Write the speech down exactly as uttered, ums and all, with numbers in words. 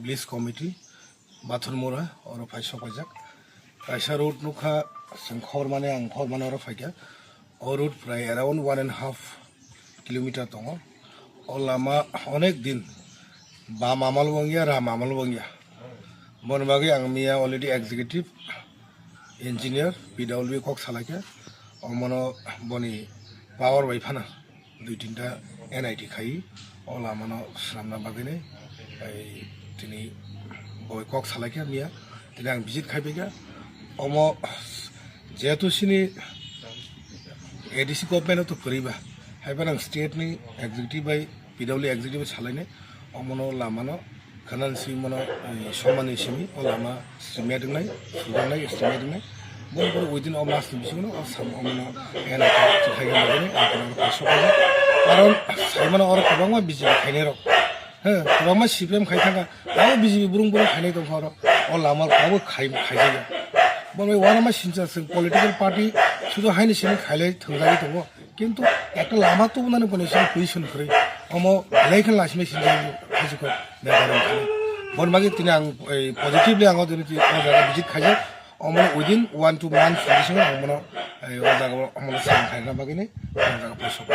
Police Committee, Bathurmura, oro phai sok paijak. Kaisa road nukha, chwng khor mane, ang khor mane oro phaikha. O road prai around one and half kilometer tongo. O lama onek din bam amal wngya, ram amal wngya. Boni bagwi ang miya already executive engineer P W D kok salaikha. Omono boni power bai phano dui tinta N I T khai o lamano swnamna bagwino, ei, tini boi kok salaikha miya, tini ang visit khaibaikha. Omo jehetu sini A D C government to kwrwiba, haiba ang state ni executive bai P W D executive bai salainai, omono lamano Khwnani simi mano, eh, somani simi o lama estimate wngnai, sujaknai estimate wngnai. Boni pore within o mas ni bisingo no o sam o mano N I T chwkhaiya bagwi ang kono oro paisok khaijak. Karon saimano oro kwbangma B J P khainai rok. He, kwbangma C P M khai thangkha. Abo B J P burung burung khainai tongkha oro. O lama abo khai, khaijakya. Boni uanama sincha chwng political party sudu haini simi khailai thwngjagwi tongo. Kintu ekta lama tubunani kono sini position kwrwi. Omo belai khe lasima sinjak khaisukha neta rok thani. Bon bagwi tini ang, ei, positively ang o tini o jaga visit khaijak. Omo within one two months bisingo ang bono, ei, o jaga o omo sam khaina bagwi ni o jaga poisok.